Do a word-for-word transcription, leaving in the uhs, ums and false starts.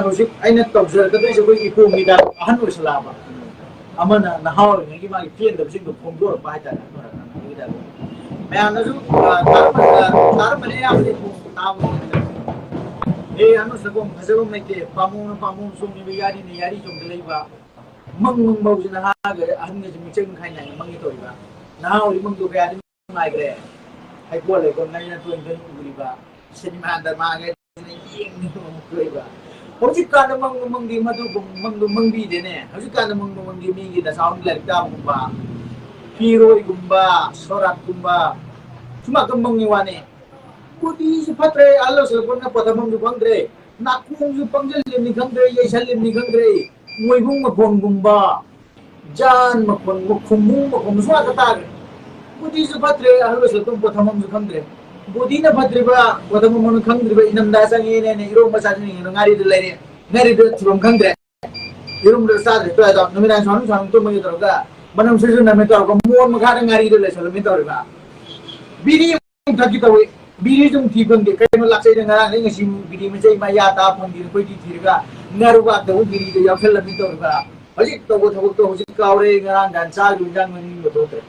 ꯍꯧꯖꯤꯛ ꯑꯩꯅ ꯇꯧꯖꯔꯛꯀꯗꯣꯏꯁꯦ ꯑꯩꯈꯣꯏꯒꯤ ꯏꯄꯨꯒꯤ ꯗꯥꯏꯂꯣꯛ, ꯑꯍꯟ ꯑꯣꯏꯁꯜꯂꯛꯑꯕ ꯑꯃꯅ ꯅꯍꯥ ꯑꯣꯏꯔꯤꯉꯩꯒꯤ ꯃꯥꯒꯤ ꯄꯦꯟꯗꯕꯁꯤꯡꯗꯣ ꯐꯣꯡꯗꯣꯔꯛꯄ ꯍꯥꯏꯇꯥꯔꯦ, ꯑꯍꯟ ꯑꯣꯏꯔꯀꯥꯟꯗ ꯑꯗꯨꯒꯤ ꯗꯥꯏꯂꯣꯛ꯫ ꯃꯌꯥꯝꯅꯁꯨ, ꯑ, ꯇꯥꯔꯝꯕꯅꯤ, ꯇꯥꯔꯝꯕꯅꯤ, ꯑꯌꯥꯝꯕꯗꯤ ꯇꯥꯕ ꯉꯝꯗ꯭ꯔꯦ꯫ ꯑꯦ, ꯑꯅꯨꯁꯇꯀꯣ ꯐꯖꯕ ꯑꯃ ꯂꯩꯇꯦ, ꯄꯥꯝꯕꯣꯝꯅ ꯄꯥꯝꯕꯣꯝ ꯆꯣꯡꯉꯤꯕ, ꯌꯥꯔꯤꯅ ꯌꯥꯔꯤ ꯆꯣꯡꯗ ꯂꯩꯕ, ꯃꯪ ꯃꯪꯕ ꯍꯧꯖꯤꯛ ꯅꯍꯥꯒ ꯑꯍꯟꯒꯁꯦ ꯃꯤꯆꯪ ꯈꯥꯏꯅ ꯃꯪꯒꯦ ꯇꯧꯔꯤꯕ꯫ ꯅꯍꯥ ꯑꯣꯏꯔꯤ ꯃꯪꯗꯣ ꯀꯌꯥꯗꯤ ꯅꯨꯡꯉꯥꯏꯈ꯭ꯔꯦ꯫ ꯍꯩꯀꯣꯜ ꯂꯩꯀꯣꯜ ꯅꯩꯅ ꯇꯣꯏꯅ ꯇꯣꯏꯅ ꯎꯔꯤꯕ, ꯁꯤꯅꯦꯃꯥ ꯗ꯭ꯔꯃꯥꯒ ꯌꯦꯡꯅꯤꯡꯕ ꯑꯃꯨꯛ ꯊꯣꯛꯏꯕ꯫ ꯍꯧꯖꯤꯛꯀꯥꯟꯗ ꯃꯪꯕ ꯃꯪꯗꯤ ꯃꯗꯨꯒꯨꯝ ꯃꯪꯗꯣ ꯃꯪꯕꯤꯗꯦꯅꯦ꯫ ꯍꯧꯖꯤꯛꯀꯥꯟꯗ ꯃꯪꯕ ꯃꯪꯗꯤ ꯃꯤꯒꯤ ꯗꯁꯥ ꯂꯥꯏꯔꯤꯛ ꯇꯥꯕꯒꯨꯝꯕ, ꯐꯤꯔꯣꯏꯒꯨꯝꯕ, ꯁꯣꯔꯥꯠꯀꯨꯝꯕ, ꯁꯨꯝꯕ ꯃꯪꯉꯤ ꯋꯥꯅꯤ꯫ ꯕꯨꯙꯤꯁꯨ ꯐꯠꯇ꯭ꯔꯦ, ꯑꯍꯜ ꯂꯧꯁꯜꯂꯛꯄꯅ ꯄꯣꯊꯥꯐꯝꯁꯨ ꯈꯪꯗ꯭ꯔꯦ꯫ ꯅꯥꯀꯣꯡꯁꯨ ꯄꯪꯁꯤꯜꯂꯤꯕꯅꯤ ꯈꯪꯗ꯭ꯔꯦ, ꯌꯩꯁꯜꯂꯤꯕꯅꯤ ꯈꯪꯗ꯭ꯔꯦ꯫ ꯃꯣꯏꯕꯨꯡ ꯃꯈꯣꯟꯒꯨꯝꯕ, ꯖꯥꯟ ꯃꯈꯣꯟ, ꯈꯨꯡꯒꯪ ꯃꯈꯣꯟ ꯁꯨꯝ ꯉꯥꯛꯇ ꯇꯥꯔꯦ꯫ ꯕꯨꯙꯤꯁꯨ ꯐꯠꯇ꯭ꯔꯦ, ꯑꯍꯜ ꯑꯣꯏꯁꯜꯂꯛꯄ ꯄꯣꯊꯥꯐꯝꯁꯨ ꯈꯪꯗ꯭ꯔꯦ꯫ ꯕꯨꯙꯤꯅ ꯐꯠꯇ꯭ꯔꯤꯕ, ꯄꯣꯊꯥꯐꯝ ꯑꯃ ꯈꯪꯗ꯭ꯔꯤꯕ, ꯏꯅꯝꯗꯥ ꯆꯪꯉꯦꯅꯦ, ꯏꯔꯣꯝꯕ ꯆꯥꯅꯤꯡꯉꯦꯅ ꯉꯥꯔꯤꯗ ꯂꯩꯔꯦ, ꯉꯥꯔꯤꯗ ꯊꯤꯐꯝ ꯈꯪꯗ꯭ꯔꯦ꯫ ꯏꯔꯣꯝꯕꯗ ꯆꯥꯗ꯭ꯔꯦ, ꯇꯣꯛꯑꯦ ꯑꯗꯣ ꯅꯨꯃꯤꯗꯥꯡ ꯁ꯭ꯋꯥꯏ ꯁ꯭ꯋꯥꯏ ꯇꯨꯝꯃꯒꯦ ꯇꯧꯔꯒ ꯃꯅꯝ ꯁꯤꯠ ꯁꯤꯠ ꯅꯝꯃꯦ ꯇꯧꯔꯒ ꯃꯣꯟ ꯃꯈꯥꯗ ꯉꯥꯔꯤꯗ ꯂꯩꯁꯜꯂꯝꯃꯦ ꯇꯧꯔꯤꯕ꯫ ꯕꯤꯔꯤ ꯑꯃꯨꯛ ꯊꯛꯀꯦ ꯇꯧꯏ, ꯕꯤꯔꯤꯁꯨ ꯑꯃꯨꯛ ꯊꯤ ꯐꯪꯗꯦ꯫ ꯀꯩꯅꯣ ꯂꯥꯛꯆꯩꯗ ꯉꯔꯥꯡꯗꯩ ꯉꯁꯤ ꯕꯤꯔꯤ ꯃꯆꯩ ꯃꯥ ꯌꯥ ꯇꯥ ꯐꯪꯗꯦꯅ ꯀꯣꯏꯊꯤ ꯊꯤꯔꯒ ꯉꯥꯔꯨꯕꯥꯛꯇꯕꯨ ꯕꯤꯔꯤꯗ ꯌꯥꯎꯁꯜꯂꯝꯃꯦ ꯇꯧꯔꯤꯕ꯫ ꯍꯧꯖꯤꯛ ꯇꯧꯕ ꯊꯕꯛꯇꯣ ꯍꯧꯖꯤꯛ ꯀꯥꯎꯔꯦ, ꯉꯔꯥꯡ ꯅꯍꯥꯟ ꯆꯥꯈꯤꯕ ꯏꯟꯖꯥꯡ ꯃꯅꯤꯡ ꯊꯣꯛꯇ꯭ꯔꯦ꯫